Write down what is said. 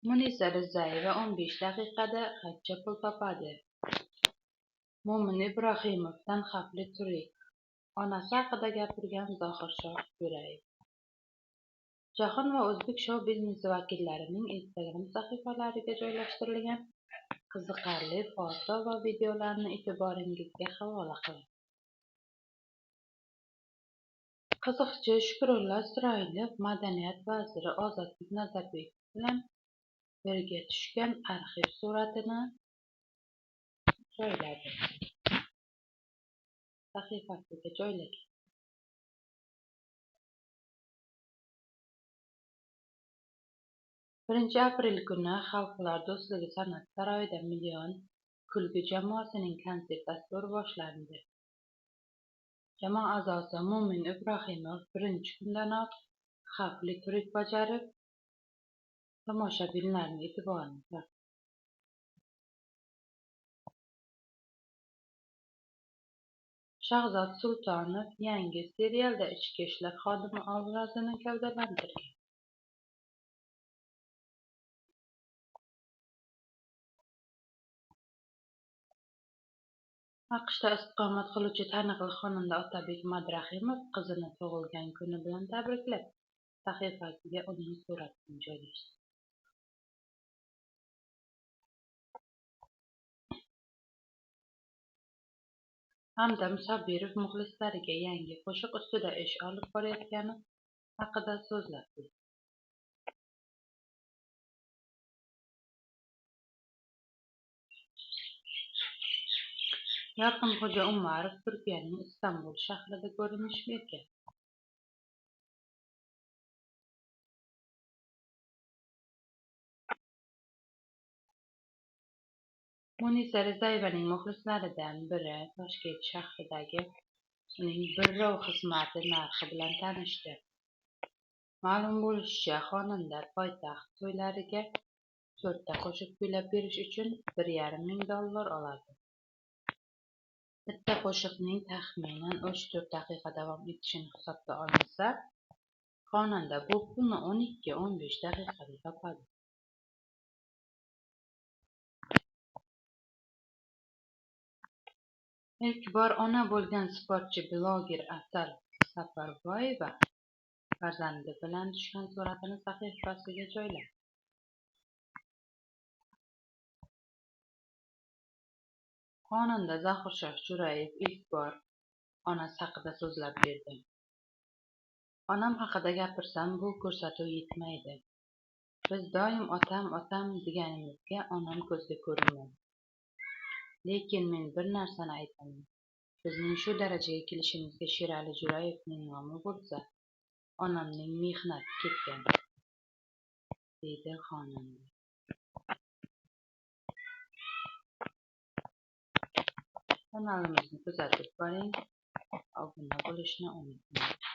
Munisa Rizayeva 15 daqiqada qancha pul topadi? Mo'min Ibrohimovdan xavfli tryuk: Onasi haqida gapirgan Zohirshoh Jo'rayev. Jahon va o'zbek shou-biznesi vakillarining Instagram sahifalariga joylashtirilgan qiziqarli foto va videolarni e'tiboringizga havola qilamiz. Qiziqchi Shukrullo Isroilov madaniyat vaziri Ozodbek Nazarbekov bilan birga tushgan arxiv suratini joyladi. Sahifasiga joylagan. 1 aprel kuni Xalqlar do'stligi san'at saroyida "Million kulgi" jamoasining konsert dasturi boshlandi. Jamoa a'zosi Mo'min Ibrohimov birinchi kundanoq xavfli tryuk bajarib, tomoshabinlarning e'tiborini tortdi. Shahzod Sultonov yangi serialda ichki ishlar xodimi obrazini gavdalantirgan. AQShda istiqomat qiluvchi taniqli xonanda Otabek Madrahimov qizini tug'ilgan kuni bilan tabriklab, sahifasiga uning suratini joylashtirdi. Hamdam Sobirov muxlislariga yangi qo'shiq ustida ish olib borayotgani haqida so'zlab berdi. Yorqinxo'ja Umarov Turkiyaning Istanbul shahrida ko'rinish bergan. Munisa Rizayevaning muxlislaridan biri Toshkent shahridagi uning birrov xizmati narxi bilan tanishdi. Ma'lum bo'lishicha, xonanda poytaxt to'ylariga to'rtta qo'shiq kuylab berish uchun $1500 oladi. Bitta qo'shiqning taxminan 3-4 daqiqa davom etishini hisobga olinsa, xonanda bu pulni 12-15 daqiqada topadi. Ilk bor ona bo'lgan sportchi bloger Asal Saparboyeva farzandi bilan tushgan suratini sahifasiga joyladi. Xonanda Zohirshoh Jo'rayev ilk bor onasi haqida so'zlab berdi. Onam haqida gapirsam, bu ko'rsatuv yetmaydi. Biz doim otam, otam deganimizga onam ko'zga ko'rinmaydi. Lekin men bir narsani aytaman. Bizning shu darajaga kelishimizga Sherali Jo'rayevning nomi bo'lsa, onamning mehnati ketgan, deydi xonanda. Kanalimizni kuzatib boring, obuna bo'lishni unutmang.